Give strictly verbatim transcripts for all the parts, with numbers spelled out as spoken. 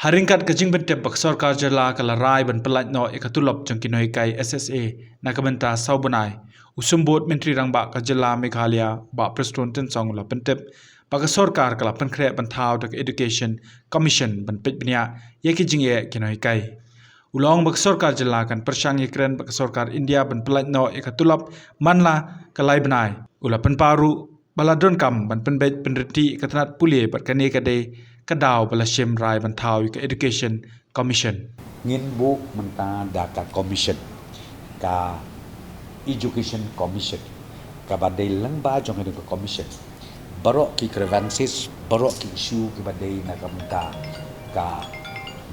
Ha ryngkat ka jingpyntip ba ka sorkar jylla ka la rai ban pyllait noh ïa ka tulop jong ki nonghikai S S A na ka bynta saw bnai, u Symbud Myntri Rangbah ka jylla Meghalaya, Bah Prestone Tynsong, u la pyntip ba ka sorkar ka la pynkhreh ban thaw da ka Education Commission ban peit bniah ïa ki jingeh ki nonghikai. U la ong ba ka sorkar jylla kan pyrshang ïakren bad ka sorkar India ban pyllait noh ïa ka tulop man la ka lai bnai. U la pynpaw ruh ba la donkam ban pynbeit pynriti ïa ka tnat pule bad kane ka dei ka daw ba la shim rai ban thaw ïa ka Education Commission. Ngin buh mynta da ka commission, ka Education Commission, kaba dei lyngba jong kane ka commission baroh ki grievances, baroh ki issue kiba dei na ka bynta ka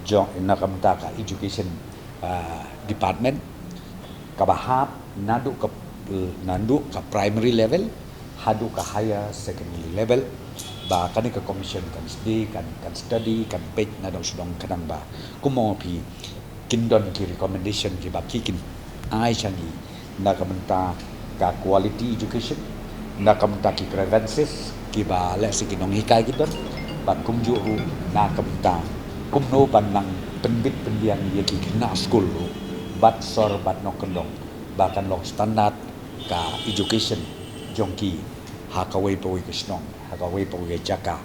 jong, na ka bynta ka education, ah, department, kaba hap naduh ka, naduh ka primary level haduh ka higher secondary level, ba kane ka commission kan sdie, kan, kan study, kan peit na dong sdong khnang ba kumno phi kin don ki recommendation kiba ki kin ai sha ngi na ka bynta ka quality education, na ka bynta ki grievances kiba lehse ki nonghikai ki don, bad kumjuh ruh na ka bynta kumno ban nang pynbit pynbiang ïa ki khynnah skul ruh bad sor bad nongkyndong, ba kan long standard ka education jong ki ha kawei pa kawei ka shnong, ha kawei pa kawei ka jaka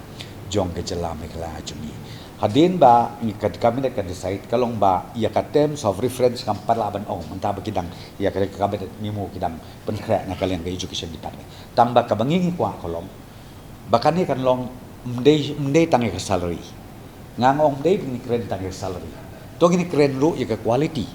jong ka jylla Meghalaya jong ngi. Hadien ba ngi ka cabinet ka decide, ka long ba ïa ka terms of reference ngam pat lah ban ong, mynta ba ki dang, ïa ka cabinet memo ki dang pynkhreh na ka liang ka education department. Tang ba kaba ngi ngi kwah ka long ba kane kan long ym dei, ym dei tang ïa ka salary. Nga ong ym dei ba ngin kren tang ïa ka salary. To ngin kren ruh ïa ka quality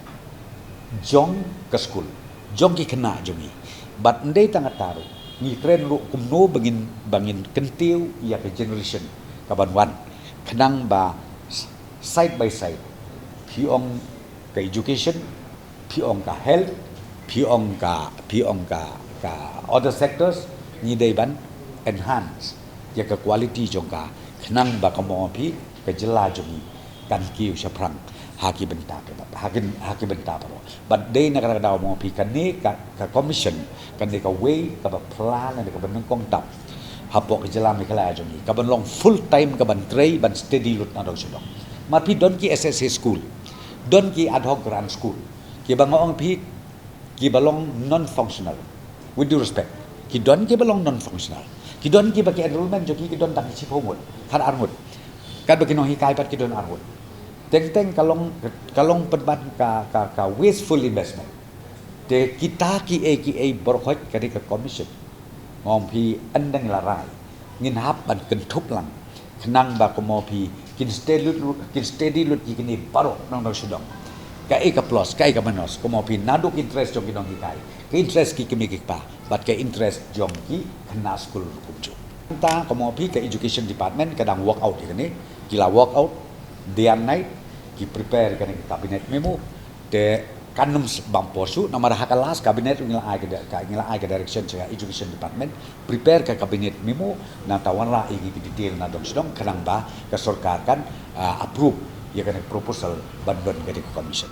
jong ka skul, jong ki khynnah jong ngi. Bad ym dei tang kata ruh, ngi kren ruh kumno ba ngin, ba ngin kyntiew ïa ka generation kaban wan, khnang ba s-, side by side, phi ong ka education, phi ong ka health, phi ong ka, phi ong ka, ka other sectors, ngi dei ban enhance ïa ka quality jong ka, khnang ba kumno phi, ka jylla jong ngi kan kiew shaphrang ha ki bynta ki, ha ki, ha ki bynta baroh. Bad dei na kata ka daw mo phi, kane ka, ka commission kan dei kawei kaba pla lane kaba nyngkong tap hapoh ka jylla Meghalaya jong ngi, kaban long full time, kaban trei ban steady lut na dong sha dong. Mar phi don ki S S A school, don ki ad hoc grant school, kiba nga ong phi kiba long non functional. With due respect, ki don kiba long non functional, ki don kiba ki enrollment jong ki ki don tang shiphew ngut, khat ar ngut. Katba ki nonghikai pat ki don ar ngut. Teng teng ka long, ka long pynban ka, ka, ka wasteful investment. Te kita kiei kiei baroh, kane ka commission, mo phi, ynda ngi la rai, ngin hap ban kynthup lang, khnang ba kumno phi, kin steady lut, kin steady lut ïa kine baroh na dong sha dong. Kaei ka plus, kaei ka minus, kumno phi, naduh ka interest jong ki nonghikai, ka interest ki kmie ki kpa, bad ka interest jong ki khynnah skul ruh kumjuh. Mynta kumno phi, ka education department ka dang work out ïa kane, ki la work out day and night, ki prepare kane ka cabinet memo. Te kan ym sbang por shuh, namar ha ka last cabinet ngi la ai ka, ka, ngi la ai ka direction sha ka education department, prepare ka cabinet memo, nangta wanrah ïa ki detail na dong sha dong, khnang ba ka sorkar kan, ah, approve ïa kane ka proposal ban don kane ka commission.